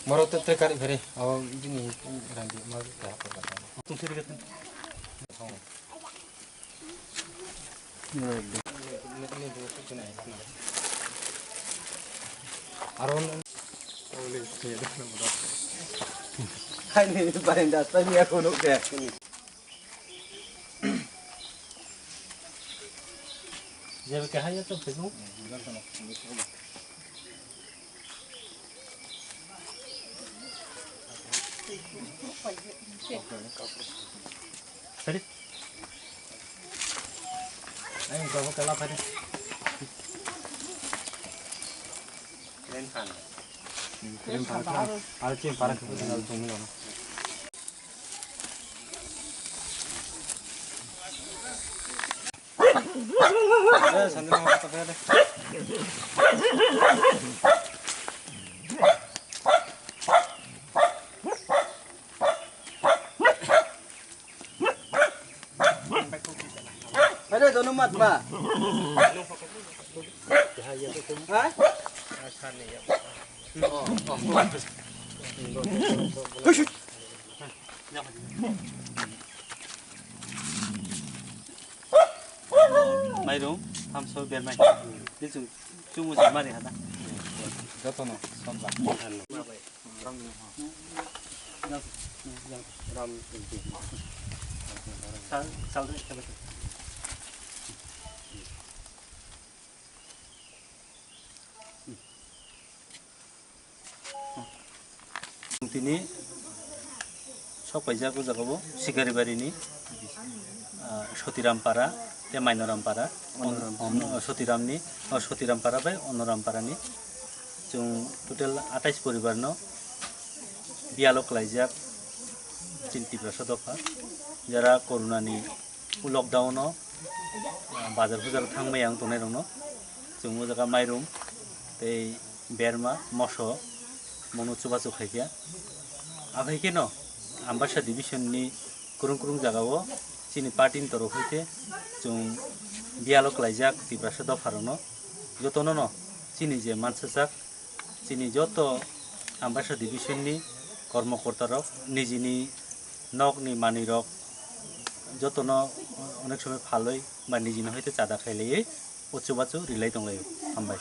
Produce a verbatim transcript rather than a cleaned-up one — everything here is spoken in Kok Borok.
Moro te te kari bere, aw bini randi ma ta ko ta. Tung siri ke. Aro hai ni barenda sa ni ako nuk de. Jebe ke hai to Facebook. Sari. Ayo, gabo kala phari. Kren phan. Kren phan. Al chin para ke pura jung lo. Ada dono mat ba. Ha? Mairum, hamso bermai. Ni chung, chung musi mari hada. Jotono, somba. Ram, ram, ram. Sal, sal, sal. Tini sok paijak o jaga o Sikaribari ni, ah, Sotiram para tei Mainoram para, Onoram. Om-, Sotiram ni, o Sotiram para bai Onoram para ni. Chwng total atais poribar no biyalo kwlaijak chini Tiprasa dopha, jara corona ni lockdown o, ah, bazar buzar thangmaya wng tongnai rok no chwng o jaga mairum tei berma moso bono chubachu khaikha. Aphai kheno Ambassa division ni kwrwng kwrwng jaga o chini party ni torof hai khe chwng biyalo kwlaijak Tiprasa dopha rok no jotono no chini je mansajak chini joto Ambassa division ni kormokorta rok nijini nok ni manwi rok jotono onek somoi phalwi ba nijini hoite chada khailaiwi o chubachu rilai tonglaio. Hambai.